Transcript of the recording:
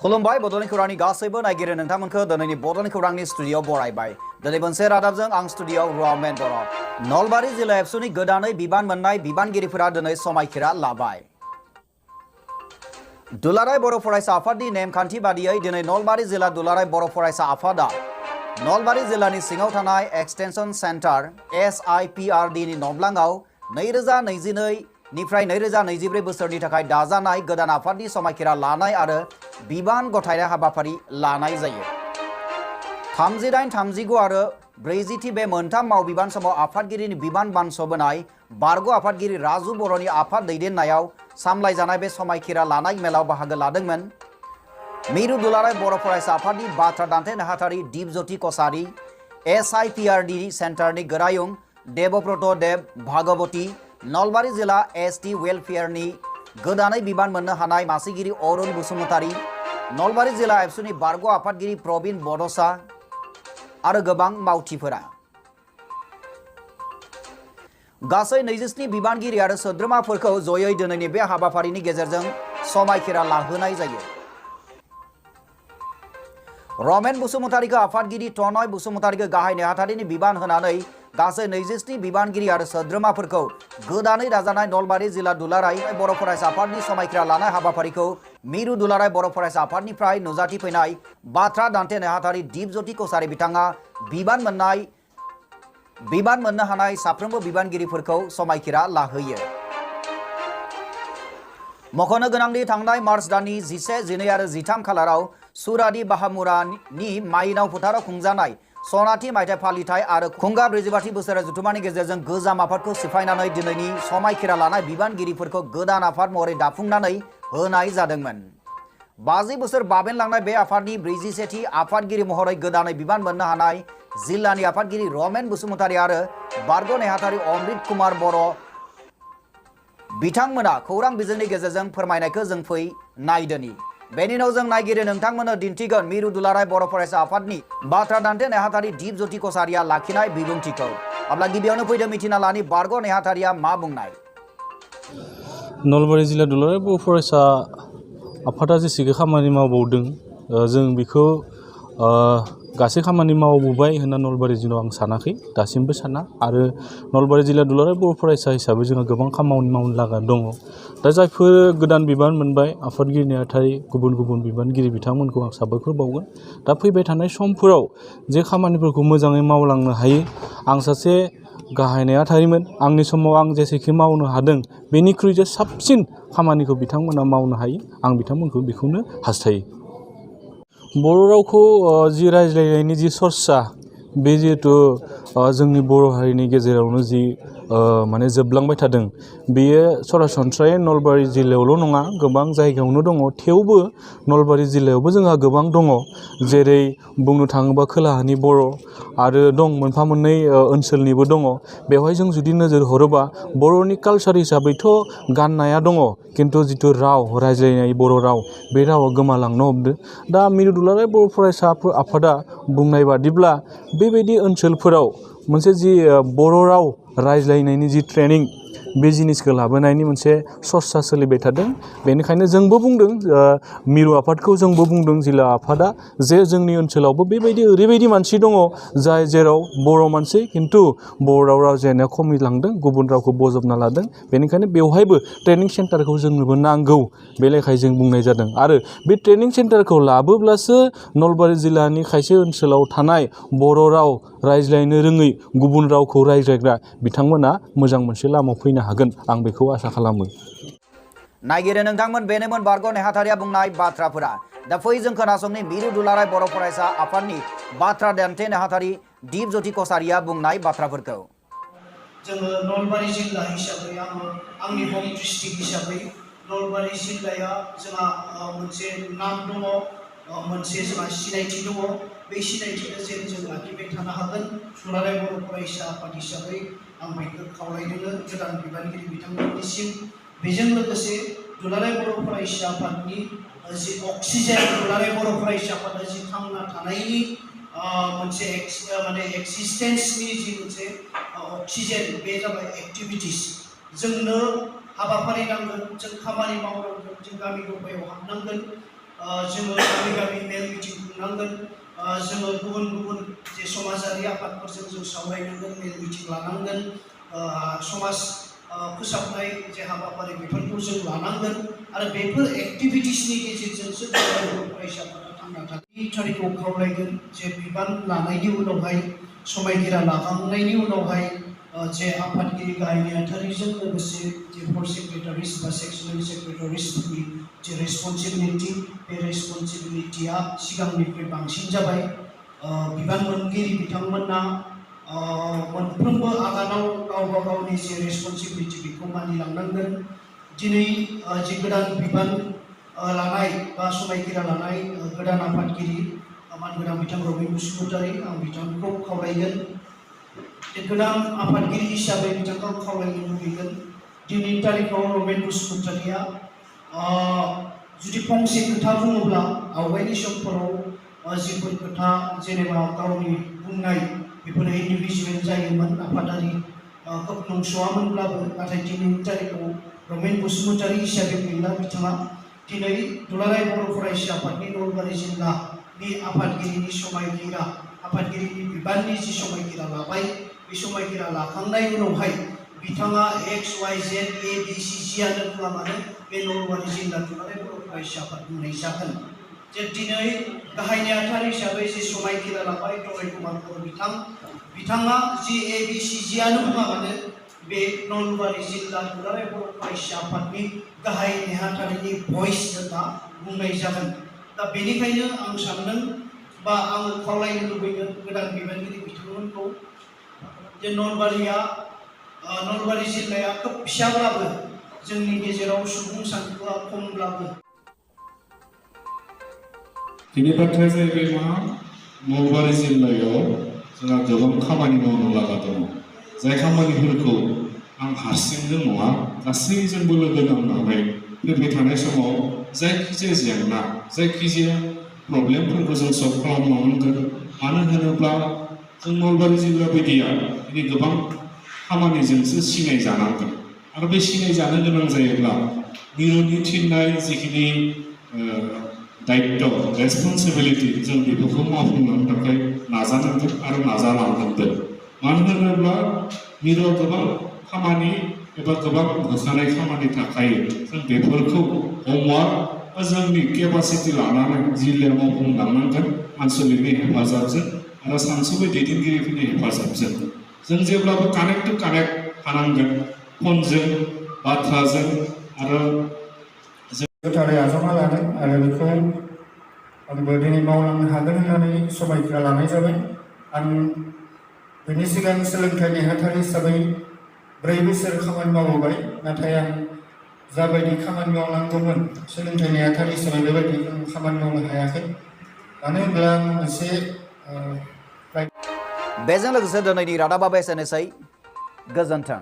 खुलुमबाय बड'लेण्ड खौरांनि गासैबो नायगिरि नोंथांमोनखौ दिनैनि बड'लेण्ड खौरांनि स्टुडिअ'आव बरायबाय। दिनै मोनसे रादाबजों आं स्टुडिअ'आव रमेन बर'। नलबारि जिल्ला एबसुनि गोदानै बिबान मोननाय बिबानगिरिफोरा दिनै समायखिरा लाबाय। दुलाराय बर' फरायसा आफादनि नेमखान्थि बादियै दिनै नलबारि जिल्ला दुलाराय बर' फरायसा आफादा नलबारि जिल्लानि सिङाव थानाय एक्सटेनसन सेन्टार SIPRD नि नब्लाङाव 2022 निफ्राय 2024 बोसोरनि थाखाय दाजानाय गोदान आफादनि समायखिरा लानाय आरो बिबान गथायनाय हाबाफारि लानाय जायो। 38, 39 आरो 40 बे मोनथाम मावबिबान समाव आफादगिरिनि बिबान बानस'बोनाय बारग' आफादगिरि राजु बर'नि आफाद दैदेननायाव सामलायजानाय बे समायखिरा लानाय मेलाव बाहागो लादोंमोन। मिरु दुलाराय बर' फरायसा आफादनि बाथ्रा दान्थे नेहाथारि दीपज्योति कसारी, SIPRD सेन्टारनि गोरायुं देबब्रत देब भागवती, नलबारि जिल्ला ST वेलफेयारनि गोदानै बिबान मोननो हानाय मासिगिरि अरुण बसुमतारी, नलबारि जिल्ला एबसुनि बारग' आफादगिरि प्रबिन बड'सा आरो गोबां मावथिफोरा। गासै 27 बिबानगिरि आरो सोद्रोमाफोरखौ जयै दिनैनि बे हाबाफारिनि गेजेरजों समायखिरा लाहोनाय जायो। रमेन बसुमतारीखौ आफादगिरि, तनय बसुमतारीखौ गाहाय नेहाथारिनि बिबान होनानै गासै 27 बिबानगिरि आरो सोद्रोमाफोरखौ गोदानै दाजानाय नलबारि जिल्ला दुलाराय बर' फरायसा आफादनि समायखिरा लानाय हाबाफारिखौ मिरु दुलाराय बर' फरायसा आफादनिफ्राय नुजाथिफैनाय बाथ्रा दान्थे नेहाथारि दीपज्योति कसारी बिथाङा बिबान मोननो हानाय साफ्रोमबो बिबानगिरिफोरखौ समायखिरा लाहोयो। मख'नो गोनांदि थांनाय मार्च दाननि 11, 12 आरो 13 खालाराव सुरादि बाहामुरानि माइनाव फोथाराव खुंजानाय सनाथि मायथाइ फालिथाय आरो खुंगा 44 बोसोर जुथुमानि गेजेरजों गोजाम आफादखौ सिफायनानै दिनैनि समायखिरा लानाय बिबानगिरिफोरखौ गोदान आफाद महरै दाफुंनानै होनाय जादोंमोन। 50 बोसोर बाबेनलांनाय बे आफादनि 41थि आफादगिरि महरै गोदानै बिबान मोननो हानाय जिल्लानि आफादगिरि रमेन बसुमतारी आरो बारग' नेहाथारि अमृत कुमार बर' बिथांमोना खौरां बिजोंनि गेजेरजों फोरमायनायखौ जों नायदोनि। बेनि उनाव जों नायगिरि नोंथांमोननो दिन्थिगोन मिरु दुलाराय बर' फरायसा आफादनि बाथ्रा दान्थे नेहाथारि दीपज्योति कसारीया लाखिनाय बिबुंथिखौ। अब्ला गिबियावनो फैदो मिथिना लानि बारग' नेहाथारिया मा बुंनाय। नलबारि जिल्ला दुलाराय बर' फरायसा आफादा जेसेखि खामानि मावबावदों जों बेखौ गासै खामानि मावबोबाय होनना नलबारि जिल्लायाव आं सानाखै, दासिमबो साना। आरो नलबारि जिल्ला दुलाराय बर' फरायसा हिसाबै जोंहा गोबां खामानि मावनो लागा दङ। दा जायफोर गोदान बिबान मोनबाय आफादगिरि नेहाथारि गुबुन गुबुन बिबानगिरि बिथांमोनखौ आं साबायखर बावगोन। दा फैबाय थानाय समफोराव जे खामानिफोरखौ मोजाङै मावलांनो हायो। आं सासे गाहाय नेहाथारिमोन, आंनि समाव आं जेसेखि मावनो हादों बेनिख्रुइ जे साबसिन खामानिखौ बिथांमोना मावनो हायो, आं बिथांमोनखौ बेखौनो हास्थायो। बर' रावखौ जि रायज्लायनायनि जि सर्सा बे जिहेतु जोंनि बर' हारिनि गेजेरावनो जि माने जोबलांबाय थादों, बेयो सरासनस्रायै नलबारि जिल्लायावल' नङा, गोबां जायगायावनो दङ। थेवबो नलबारि जिल्लायावबो जोंहा गोबां दङ। जेरै बुंनो थाङोबा खोलाहानि बर' आरो दं, मोनफा मोननै ओनसोलनिबो दङ। बेवहाय जों जुदि नोजोर हरोबा बर'नि कालसार हिसाबैथ' गाननाया दङ, खिन्थु जिथु राव रायज्लायनाय बर' राव, बे रावा गोमालांनो हमदों। दा मिरु दुलाराय बर' फरायसा आफादा बुंनाय बादिब्ला बेबायदि ओनसोलफोराव मोनसे जि बर' राव रायज्लायनायनि जि ट्रेनिं, बे जिनिसखौ लाबोनायनि मोनसे सर्सा सोलिबाय थादों। बेनिखायनो जोंबो बुंदों, मिरु आफादखौ जोंबो बुंदों, जिल्ला आफादा, जे जोंनि ओनसोलावबो बेबायदि ओरैबायदि मानसि दङ जाय जेराव बर' मानसि खिन्थु बर' राव रायज्लायनाया खमिलांदों, गुबुन रावखौ बजबना लादों। बेनिखायनो बेवहायबो ट्रेनिं सेन्टारखौ जोंनोबो नांगौ, बे लेखायै जों बुंनाय जादों। आरो बे ट्रेनिं सेन्टारखौ लाबोब्लासो नलबारि जिल्लानि खायसे ओनसोलाव थानाय बर' राव रायज्लायनो रोङै, गुबुन रावखौ रायज्लायग्रा बिथांमोना मोजां मोनसे लामायाव फैनो हागोन, आं बेखौ आसा खालामो। नायगिरि नोंथांमोन, बेनोमोन बारग' नेहाथारिया बुंनाय बाथ्राफोरा। दा फै जों खोनासंनि मिरु दुलाराय बर' फरायसा आफादनि बाथ्रा दान्थे नेहाथारि दीपज्योति कसारीया बुंनाय बाथ्राफोरखौ। जोङो नलबारि जिल्ला हिसाबै आंनि हम डिस्ट्रिक्ट हिसाबै नलबारि जिल्लाया जोंहा मोनसे नाम दङ, मोनसे जोंहा सिनायथि दङ। बे सिनायथिखौ जेन जों लाखिबाय थानो हागोन, दुलाराय बर' फरायसा आफाद हिसाबै आं बेखौ खावलायदों गोदान बिबानगिरि बिथांमोननिसिम। बेजों लोगोसे दुलाराय बर' फरायसा आफादनि जि अक्सिजेन, दुलाराय बर' फरायसा आफादा जि थांना थानायनि मोनसे माने एक्सिस्टेन्सनि जि मोनसे अक्सिजेन, बे जाबाय एक्टिभिटिस। जोंनो हाबाफारि नांगोन, जों खामानि मावनांगोन, जों गामि गफायाव हाबनांगोन, जोङो गामि गामि मेल मिटिं खुंनांगोन जोङो गुबुन गुबुन जे समाजारि आफादफोरजों जों सावरायनांगोन मेल मिटिं लानांगोन समाज फोसाबनाय जे हाबाफारि बेफोरखौ जों लानांगोन आरो बेफोर एक्टिभिटिसनि गेजेरजोंसो बर' फरायसाफोरा थांना थानायनि थारिखखौ खावलायगोन जे बिबान लानायनि उनावहाय समायखिरा लाखांनायनि उनावहाय जे आफादगिरि गाहाय नेहाथारिजों लोगोसे जे फर सेक्रेटारिस बा सेक्सनेल सेक्रेटारिसफोरनि जे रेसपन्सिबिलिटि बे रेसपन्सिबिलिटिया सिगांनिफ्राय बांसिन जाबाय बिबान मोनगिरि बिथांमोना मोनफ्रोमबो आगानाव गावबा गावनि जे रेसपन्सिबिलिटि बेखौ मानिलांनांगोन दिनै जे गोदान बिबान लानाय बा समायखिरा लानाय गोदान आफादगिरि मानगोनां बिथां रबिन बसुमतारी आं बिथांखौ खावलायगोन गोदान आफादगिरि हिसाबै बिथांखौ खावलायनो लुबैगोन दिनैनि तारिखाव रबिन बसुमतारीया जुदि फंसे खोथा बुङोब्ला आवगायनि समफोराव जिफोर खोथा जेनेबा गावनि बुंनाय बेफोर इन्डिभिजुवेल जायोमोन आफादारि खोब नंस'आमोनब्लाबो नाथाय दिनैनि तारिखाव रबिन बसुमतारी हिसाबै गैला बिथाङा दिनै दुलाराय बर' फरायसा आफादनि नलबारि जिल्लानि आफादगिरिनि समायखिरा आफादगिरिनि बिबाननि जि समायखिरा लाबाय बे समायखिरा लाखांनाय उनावहाय बिथाङा XYZ ABC जियानो बुङा मानो बे नलबारि जिल्ला दुलाराय बर' फरायसा आफाद बुंनाय जागोन जे दिनै गाहाय नेहाथारि हिसाबै जे समायखिरा लाबाय दराय कुमार बर' बिथाङा जि ABC जियानो बुङा मानो बे नलबारि जिल्ला दुलाराय बर' फरायसा आफादनि गाहाय नेहाथारिनि भइस होनना बुंनाय जागोन दा बेनिखायनो आं सानदों बा आं खावलायनो लुबैगोन गोदान बिबानगिरि बिथांमोनखौ जे नलबारि जिल्लाया खोब फिसाब्लाबो जोंनि गेजेराव सुबुं सानखोआ खमब्लाबो बेनि बाथ्राया जाहैबाय मा नलबारि जिल्लायाव जोंहा गोबां खामानि मावनो लागा दङ जाय खामानिफोरखौ आं हारसिंजों नङा गासैजोंबो लोगो नांनानै फैबाय थानाय समाव जायखिजाया जेंना जायखिजाया प्रब्लेमफोरखौ जों सल्भ खालामलांनांगोन मानो होनोब्ला जों नलबारि जिल्ला बायदिया दिनै गोबां खामानिजोंसो सिनाय जानांगोन आरो बे सिनाय जानो गोनां जायोब्ला मिरुनि थिननाय जिखिनि दायित्व रेसपन्सिबिलिटि जों बेफोरखौ मावफुंनो थाखाय नाजानांगोन आरो नाजालांनांगोन मानो होनोब्ला मिरुआव गोबां खामानि एबा गोबां होखानाय खामानि थाखायो जों बेफोरखौ हमवार्क बा जोंनि केपासिटि लानानै जिल्लायाव मावफुंलांनांगोन आनसलिकनि हेफाजाबजों आरो सानसुमै दैदेनगिरिफोरनि हेफाजाबजों जों जेब्लाबो कानेक्ट टु कानेक्ट थानांगोन फनजों बाथ्राजों आरो गोथारै आजावना लादों आरो बेखौ आंबो दिनै मावलांनो हागोन होननानै समायखिरा लानाय जाबाय आं बेनि सिगां सोलोंथाइ नेहाथारि हिसाबै 4 बोसोर खामानि मावबोबाय नाथाय आं जाबायदि खामानि मावनांगौमोन सोलोंथाइ नेहाथारि हिसाबै बेबायदि खामानि मावनो हायाखै मानो होनब्ला आं मोनसे बेजों लोगोसे दिनैनि रादाबा एसेनोसै गोजोन्थों।